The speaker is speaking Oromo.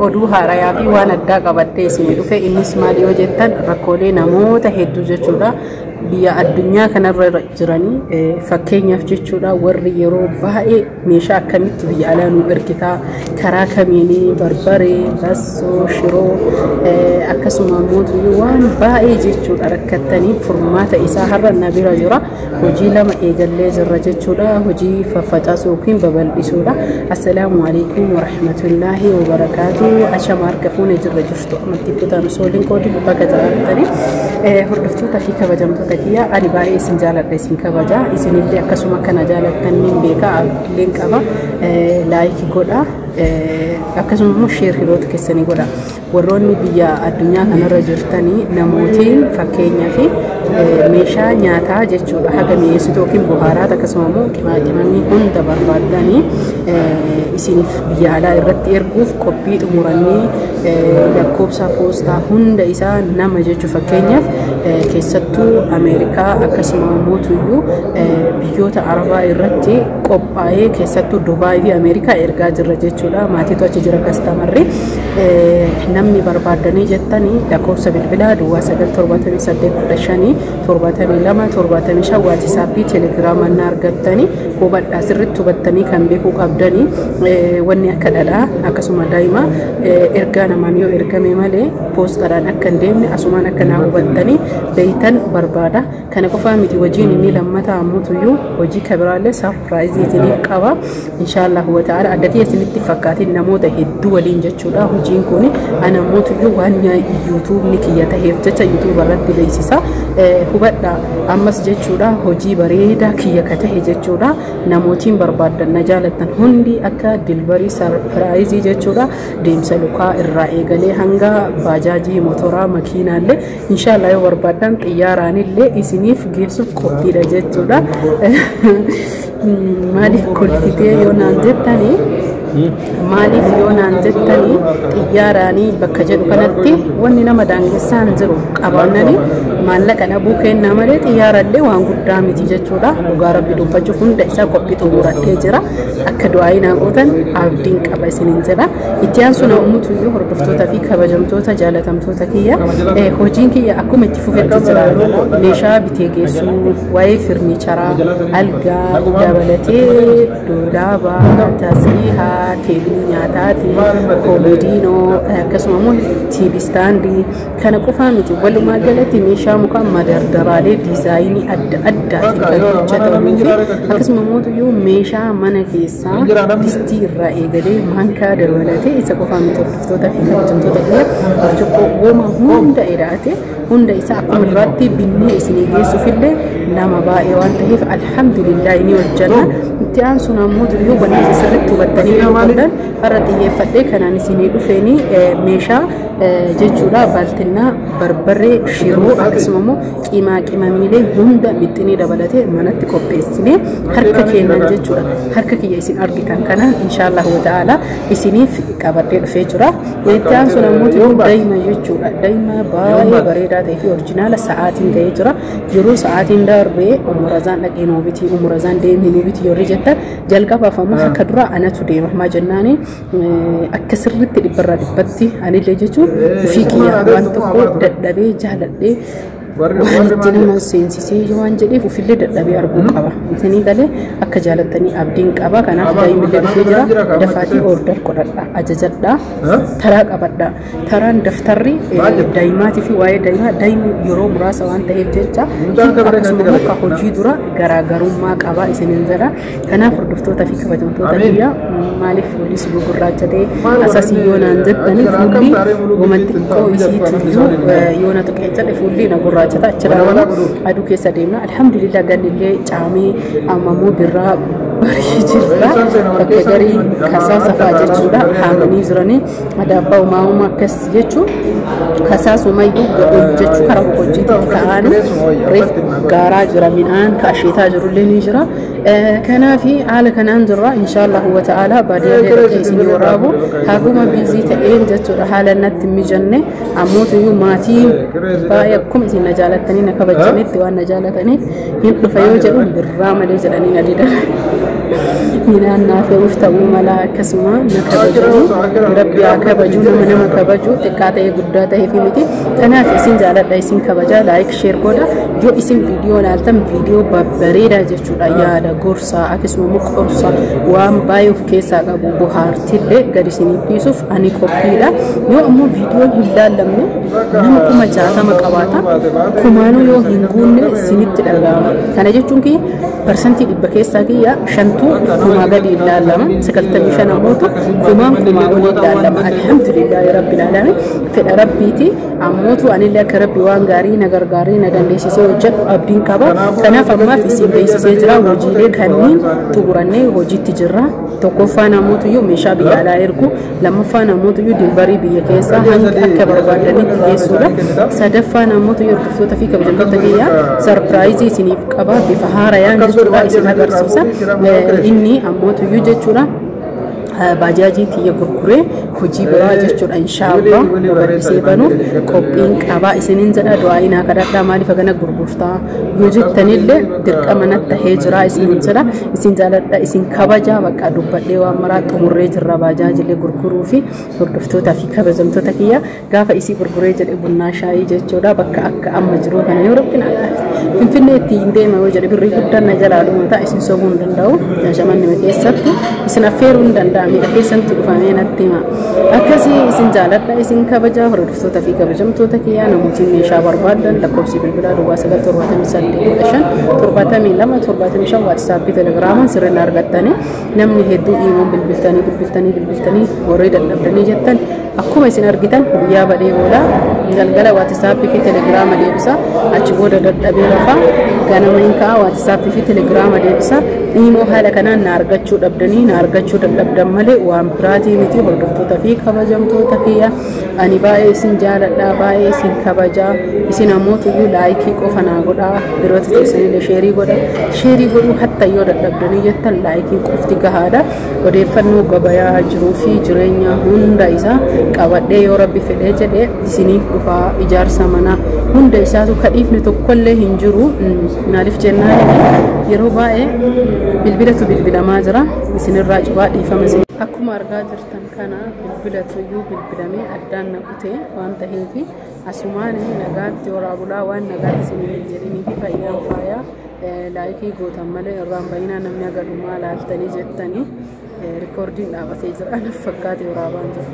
Oduu haarayaa fi waan addaa qabadhee isinii dhufe. Innis maal yoo jettan, rakkoolee namoota hedduu jechuudha biyya addunyaa kanarra jiranii, fakkeenyaaf jechuudha, warri yeroo baay'ee meeshaa akkamitti biyya alaa nu ergitaa, karaa kamiinii barbaree, bassoo, shiroo, akkasuma immoo waan baay'ee jechuudha rakkattanii, furmaata isaa har'a na bira jira. Hojii lama eegallee jirra jechuudha, hojii faffacaasuu yookiin babal'isuudha. Assalaamu alaikum warahmatullaahi wabarakaatu. Ashama, harka fuune, jirra jirtu amantii kutaan sooliin koodii bakka jiraatanii, hordoftoota fi kabajamtoota kiyya, ani baay'ee isin jaaladha, isin kabaja, isinillee akkasuma kana jaalattan nin beeka, abdiilleen qaba. Like godha, akkasuma immoo share hiriyoota keessanii godha. Warroonni biyya addunyaa kanarra jirtanii, namootiin fakkeenyaa fi meeshaa nyaataa jechuudha haga mi'eessitu yookiin buhaaraat, akkasuma immoo qimaaqimamii hunda barbaaddanii, isiniif biyya alaa irratti erguuf qophii xumurannee, lakkoofsa poostaa hunda isaa nama jechuu, fakkeenyaaf keessattuu Ameerikaa, akkasuma mootuyyuu biyyoota Arabaa irratti qophaa'ee, keessattuu Dubaay fi Ameerikaa ergaa jirra jechuudha. Maatiitu achi jira. Customerri namni barbaaddanii jettanii, lakkoofsa bilbilaa 0978157275, WhatsAppii, Telegiraamaa na argattanii. Hubadhaa, sirriitti hubattanii kan beekuu qabdanii, wanni akka dhadhaa akkasuma daa'ima ergaa namaan yoo ergame malee poostaadhaan akka hin deemne asumaan akka naa hubattanii beeytan barbaada. Kana qofaa miti, hojiin inni lammataa ammoo hojii kabiraallee surprise isiniif qaba. Inshaallah wa ta'ala adda ta'e isinitti fakkaatiin namoota hedduu waliin jechuudha. Hojiin kun ana ammoo waan YouTubeni kiyya taheef jecha YouTube irratti beeksisa. Hubadhaa ammas jechuudha, hojii bareedaa kiyya ka tahe jechuudha. Namootiin barbaaddan, na jaalattan hundi, akka delivery surprise jechuudha, deemsa lukaa irraa eegalee hanga baajaajii, motoraa, makiinaallee, inshaallah yoo barbaaddan xiyyaaraanillee isiniif geessuuf qophiidha jechuudha. Maaliif kolfitee yoo naan jettanii, maaliif yoo naan jettanii, xiyyaaraanii bakka jedhu kanatti wanni nama daangessaan jiru qabaannanii maallaqa dhabuu kennaa malee xiyyaarallee waan guddaa miti jechuudha. Dhugaa Rabbi dubbachuuf hunda isaa qophii xumuradhee jira. Akka du'aa naa gootan abdiin qaba isiniin jedha. Itti aansuun ammuutuyyuu, hordoftoota fi kabajamtoota jaalatamtoota kiyya, hojiin kiyya akkuma itti fufetti jira. Meeshaa bitee geessuu, waa'ee furnitureaa, algaa dabalatee, doolaabaa, tasriihaa, tableii nyaataati, koomodiinoo, akkasuma immoo TV standii. Kana qofaa miti, walumaa galatti meeshaa mukaa madardaraalee designii adda addaatiin kan hojjetamuu fi akkasuma immoo meeshaa mana keessaa distii irraa eegalee maankaa dabalatee. Isa qofaa miti, hordoftoota fi kabajamtoota kiyya, burcuqqoo gooma hunda edaate, hunda isaa akkuma duraatti binnee isinii geessuufillee nama baay'ee waan ta'eef, alhamdulillah, ni hojjanna. Itti aansuun ammoo yoo wanni sirriitti hubattanii qabdan, har'a xiyyeeffadhee kanaan isinii dhufeenii meeshaa jechuudha, baaltinnaa, barbarree, shiroo, akkasuma immoo qimaa qimamiilee hunda mixxinii dabalatee manatti qopheessinee harka keenyan jechuudha. Harka kiyya isin argitan kanaan inshaallah wa ta'ala isiniif qabadhee dhufee jira. Itti aansuun ammoo daa'ima jechuudha. Daa'ima baay'ee bareedaa ta'ee fi original sa'aatiin ga'ee jira. Yeroo sa'aatiin darbee umurazaan dhaqee nuu biti, umurazaan deemee nuu biti yeroo jettan, jalqabaaf ammoo akka dura anatu deema. Maa jennaani, akka sirriitti dhibbarraa dhibbatti anillee jechuun ofii kiyya waan tokko dadhabee jaaladhee waan itti nama seensisee waan jedheef ofillee dadhabee arguu qaba. Isinii galee akka jaalattanii abdiin qaba. Kanaaf daa'imillee dhufee jira. Dafaatii order godhadha. Ajajadha. Taraa qabadha. Taraan daftarri daa'imaatii fi waa'ee daa'imaa, daa'imni yeroo muraasa waan ta'eef jecha, akkasuma immoo akka hojii dura garaagarummaa qaba isiniin jedha. Kanaaf hordoftoota fi kabajamtoota kiyya, maaliif fuulli si gurraachatee asasii yoo naan jettanii, fuulli goma xiqqoo isiitu yoo na tuqee jedhe fuulli na gurraachata. Achirraa aduu keessa deemna. Alhamdulillah, gannillee caamee amma immoo birraa barii jirra. Bakka garii kasaasa fa'aa jechuudha haamanii jiranii, adaabbaa uumaa akkas jechuun kasaasumayyuu ol jechuu karaa boqojjiitti ka'anii reef gaaraa jira, midhaan kaasheetaa jirullee ni jira. Kanaaf haala kanaan jirra. Inshaallah wa ta'ala baadiyyaa dhaqee isin waraabu haguma busy ta'een jechuudha haala natti hin mijanne. Ammootuyyuu maatii baay'ee akkuma isin na jaalattanii na kabajanitti waan na jaalataniif, hin dhufa yoo jedhu birraa malee jedhanii na didan. Midhaan naa fe'uuf ta'uu mala, akkasuma na kabajanii, Rabbi haa kabaju. Nama kabaju xiqqaa ta'ee guddaa ta'ee fi miti. Kanaaf isin jaaladha, isin kabaja. Like, share godha. Yoo isin viidiyoo laaltan, viidiyoo babbareedaa jechuudha, yaada gorsaa akkasuma immoo qorsa waan baay'ee of keessaa qabu, bohaartillee gadi isiniif dhiisuuf ani qophiidha. Yoo ammoo viidiyoon hin laallamne, nama 60,000 qabaata, kumaanuu yoo hin guunne isinitti dhaga'ama. Kana jechuun kiyya 100% keessaa kiyya shantuu kumaa gadi hin laallama, 95 ammootu kumaan kumaa olii laallama. Alhamdulillaahi rabbil aalamiin, fedha Rabbiiti. Ammootu anillee akka Rabbi waan gaarii na gargaaree na dandeessisee hojjedhu abdiin qaba. Kanaaf ammaaf isin beeksisee jira. Hojiilee kanneen xumurannee hojiitti jirra. Tokkoffaan ammootuyyuu meeshaa biyya alaa ergu, lammaffaan ammootuyyuu delivery biyya keessaa hanga akka barbaadanitti geessuudha, sadaffaan ammootuyyuu hordoftoota fi kabajamtoota kiyyaa surprise isiniif qaba, bifa haarayaan jechuudha isin agarsiisa. Inni ammootuyyuu jechuudha baajaajii tiyya gurguree hojii biraa jechuudha inshaallah babal'isee banuuf qophiin qabaa isiniin jedha. Du'aa'inaa kadhadhaa. Maaliif hagana gurgurtaa yoo jettanillee, dirqama natti tahee jira isiniin jedha. Isin jaaladha, isin kabajaa. Bakka dubbadhee waan maraa xumurree jirra, baajaajilee gurguruu fi hordoftootaa fi kabajamtoota kiyya, gaafa isii gurguree jedhe bunnaa shaayii jechuudha bakka akka amma jiru kana yoo Rabbi Finfinnee ittiin deema yoo jedhe, birrii guddaan na jalaa dhumata. Isin sobuu hin danda'u. Shaashamannima keessatti isin affeeruu hin danda'a. Miidha keessatti dhufamee natti hima. Akkasii isin jaaladha, isin kabaja. Hordoftoota fi kabajamtoota kiyyaa, namootiin meeshaa barbaadan lakkoofsi bilbilaa 0978157275, WhatsApp, Telegrama sirriin argattanii. Namni hedduu imoon bilbiltanii bilbiltanii bilbiltanii warri dadhabdanii jettan, akkuma isin argitan guyyaa badhee oola, galgala WhatsApp fi Telegrama deebisa, achi booda dadhabee rafaa, ganama hin ka'a, WhatsApp fi Telegrama deebisa. Imoo haala kanaan na argachuu dhabdanii, na argachuu dadhabdan malee waan biraatii miti. Hordoftoota fi kabajamtoota kiyya, ani baay'ee isin jaaladha, baay'ee isin kabajaa. Isin ammootuyyuu like qofa naa godhaa, yeroota teessanillee share godha. Share godhuu hatta yoo dadhabdanii jettan, like qofti gahaadha. Odeeffannoo gabayaa jiruu fi jireenya hunda isaa qabadhee yoo Rabbi fedhee jedhee isiniif dhufaa. Ijaarsa manaa hunda isaatu kadhiifni tokkollee hin jiru. Maaliif jennaan, yeroo baay'ee bilbilatu bilbilamaa jira, isinirraa cufaa, dhiifama isin. Akkuma argaa jirtan kana bilbilatu iyyuu bilbilamee addaan na kutee waan ta'eef, asumaan nagaatti horaa bulaa. Waan nagaatti isiniin hin jedhinii fi fayyaan faayaa. Like gootan malee irraan baay'inaa. Namni haga dhumaa laaltanii jettanii, recordiin dhaabatee jira naf fakkaate, waraabaan jira.